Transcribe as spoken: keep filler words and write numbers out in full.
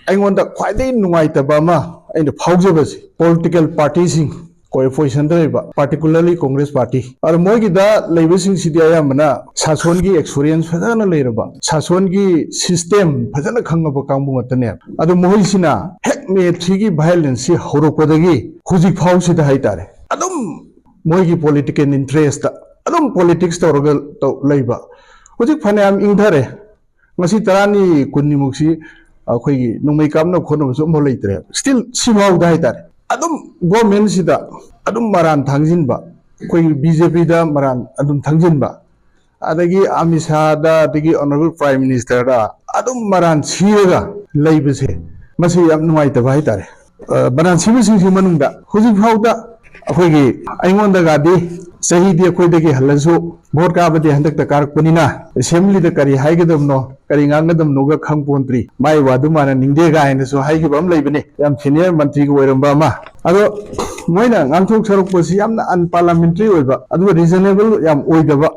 ꯑꯩꯉꯣꯟꯗ ꯈ꯭ꯋꯥꯏꯗꯒꯤ ꯅꯨꯡꯉꯥꯏꯇꯕ ꯑꯃ ꯑꯩꯅ ꯐꯥꯎꯖꯕꯁꯦ, ꯄꯣꯂꯤꯇꯤꯀꯦꯜ ꯄꯥꯔꯇꯤꯁꯤꯡ, ꯑꯩꯈꯣꯏ ꯑꯣꯄꯣꯖꯤꯁꯟꯗ ꯂꯩꯕ, ꯄꯥꯔꯇꯤꯀꯨꯂꯔꯂꯤ ꯀꯣꯡꯒ꯭ꯔꯦꯁ ꯄꯥꯔꯇꯤ, ꯑꯗꯣ ꯃꯣꯏꯒꯤꯗ ꯂꯩꯕꯁꯤꯡꯁꯤꯗꯤ ꯑꯌꯥꯝꯕꯅ ꯁꯥꯁꯣꯟꯒꯤ ꯑꯦꯛꯁꯄꯤꯔꯤꯌꯦꯟꯁ ꯐꯖꯅ ꯂꯩꯔꯕ, ꯁꯥꯁꯣꯟꯒꯤ ꯁꯤꯁꯇꯦꯝ ꯐꯖꯅ ꯈꯪꯉꯕ ꯀꯥꯡꯕꯨ ꯉꯥꯛꯇꯅꯦꯕ꯫ ꯑꯗꯣ ꯃꯈꯣꯏꯁꯤꯅ ꯍꯦꯛ ꯃꯦ ꯊ꯭ꯔꯤꯒꯤ ꯚꯥꯏꯑꯣꯂꯦꯟꯁꯁꯤ ꯍꯧꯔꯛꯄꯗꯒꯤ ꯍꯧꯖꯤꯛ ꯐꯥꯎꯁꯤꯗ ꯍꯥꯏꯇꯥꯔꯦ, ꯑꯗꯨꯝ ꯃꯣꯏꯒꯤ ꯄꯣꯂꯤꯇꯤꯀꯦꯜ ꯏꯟꯇꯔꯦꯁꯇ ꯑꯗꯨꯝ ꯄꯣꯂꯤꯇꯤꯛꯁ ꯇꯧꯔꯒ ꯇꯧ-, ꯂꯩꯕ꯫ ꯍꯧꯖꯤꯛ ꯐꯅꯌꯥꯝ ꯏꯪꯊꯔꯦ, ꯉꯁꯤ ꯇꯔꯥꯅꯤ ꯀꯨꯟꯅꯤꯃꯨꯛꯁꯤ ꯑꯩꯈꯣꯏꯒꯤ ꯅꯣꯡꯃꯩ ꯀꯥꯞꯅꯕ ꯈꯣꯠꯅꯕꯁꯨ ꯑꯃꯐꯥꯎ ꯂꯩꯇ꯭ꯔꯦ꯫ ꯁ꯭ꯇꯤꯜ ꯁꯤꯐꯥꯎꯗ ꯍꯥꯏꯇꯥꯔꯦ, ꯑꯗꯨꯝ ꯒꯣꯔꯃꯦꯟꯁꯤꯗ ꯑꯗꯨꯝ ꯃꯔꯥꯟ ꯊꯥꯡꯖꯤꯟꯕ, ꯑꯩꯈꯣꯏꯒꯤ ꯕꯤ ꯖꯦ ꯄꯤꯗ ꯃꯔꯥꯟ ꯑꯗꯨꯝ ꯊꯥꯡꯖꯤꯟꯕ, ꯑꯗꯒꯤ ꯑꯃꯤꯠ ꯁꯥꯍꯗ, ꯑꯗꯒꯤ ꯑꯣꯅꯔꯦꯕꯜ ꯄ꯭ꯔꯥꯏꯝ ꯃꯤꯅꯤꯁꯇꯔꯗ ꯑꯗꯨꯝ ꯃꯔꯥꯟ ꯁꯤꯔꯒ ꯂꯩꯕꯁꯦ, ꯃꯁꯤ ꯌꯥꯝ ꯅꯨꯡꯉꯥꯏꯇꯕ ꯍꯥꯏꯇꯥꯔꯦ꯫ ꯑ, ꯃꯔꯥꯟ ꯁꯤꯕꯁꯤꯡꯁꯤ ꯃꯅꯨꯡꯗ ꯍꯧꯖꯤꯛ ꯐꯥꯎꯗ ꯑꯩꯈꯣꯏꯒꯤ, ꯑꯩꯉꯣꯟꯗꯒꯗꯤ ꯆꯍꯤꯗꯤ ꯑꯩꯈꯣꯏꯗꯒꯤ ꯍꯜꯂꯁꯨ, ꯚꯣꯠ ꯀꯥꯕꯗꯤ ꯍꯟꯗꯛꯇ ꯀꯥꯔꯛꯄꯅꯤꯅ ꯑꯦꯁꯦꯝꯕ꯭ꯂꯤꯗ ꯀꯔꯤ ꯍꯥꯏꯒꯗꯕꯅꯣ, ꯀꯔꯤ ꯉꯥꯡꯒꯗꯕꯅꯣꯒ ꯈꯪ ꯄꯣꯟꯇ꯭ꯔꯤ, ꯃꯥꯏ ꯋꯥꯗꯨ ꯃꯥꯟꯅꯅꯤꯡꯗꯦ ꯀꯥꯏꯅꯁꯨ ꯍꯥꯏꯈꯤꯕ ꯑꯃ ꯂꯩꯕꯅꯤ, ꯌꯥꯝ ꯁꯤꯅꯤꯌꯔ ꯃꯟꯇ꯭ꯔꯤꯒ ꯑꯣꯏꯔꯝꯕ ꯑꯃ꯫ ꯑꯗꯣ ꯃꯣꯏꯅ ꯉꯥꯡꯊꯣꯛ ꯁꯔꯛꯄꯁꯤ ꯌꯥꯝꯅ ꯑꯟꯄꯥꯔꯂꯥꯃꯦꯟꯇ꯭ꯔꯤ ꯑꯣꯏꯕ, ꯑꯗꯨꯒ ꯔꯤꯖꯅꯦꯕꯜ ꯌꯥꯝ ꯑꯣꯏꯗꯕ,